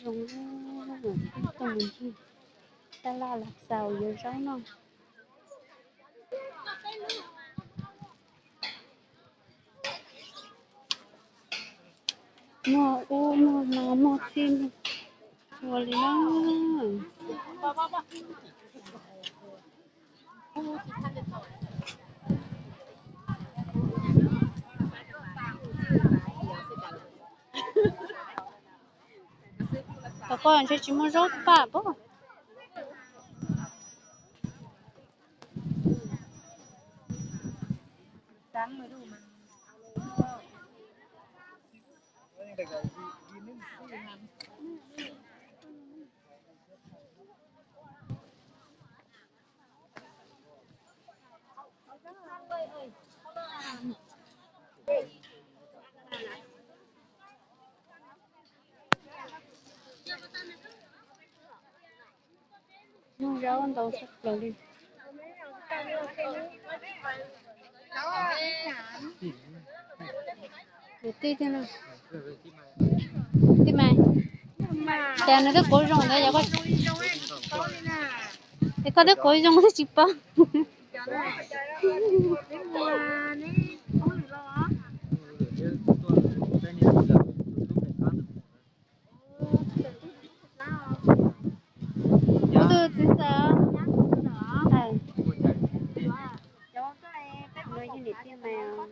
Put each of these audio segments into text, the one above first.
Zoo, tuaj mus ncig taj laj los xaus yuav zaub noj. Muaj ub muaj no muaj txhij muaj txhua li na. Tom koj ntshe tsis muaj zaub paj pob. Muaj zaub ntau tshaj plaws li. Kwv tij thiab no. Tij Maiv, cas nws twb quav zoo ntawd yog koj, es koj twb quav zoo twb tsis paub. Kuv tus txiv xav, no yog niam Tij Maiv os.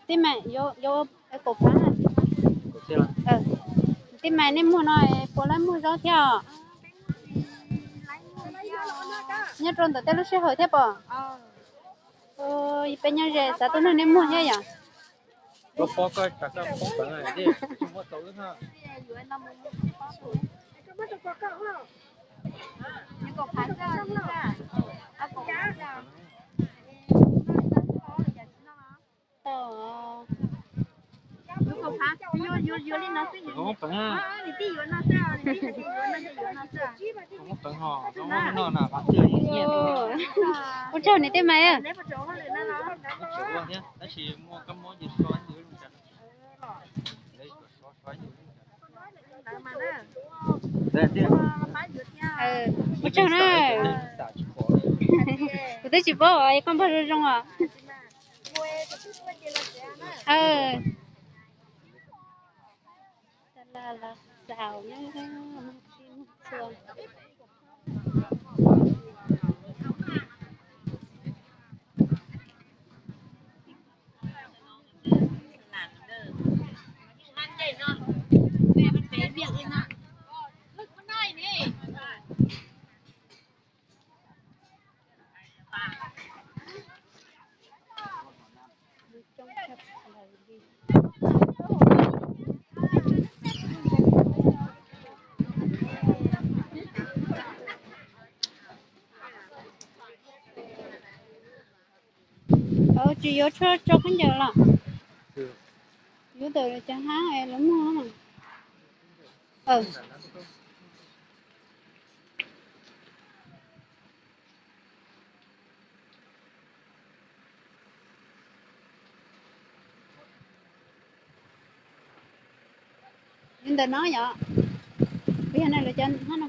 Tij Maiv, yuav kaum phav. Tij Maiv, nej muag no puas laib muag zaub thiab os? Nyob rau ntawm tej lub sij hawm thiab pom. Peb nyob ze xav tuaj nrog nej muag thiab yom. Ua tsaug niam Tij Maiv. Ua tsaug na. Kuv twb tsis paub es koj npog zoo zoo os. Taj laj los xaus na, muaj txhij muaj txhua. Tsis yuav tshuaj tso khaub ncaws los? Yuav tawm cov hab es lawv muag. Li ntawm no yom. Puas yog na, lawv cov hab no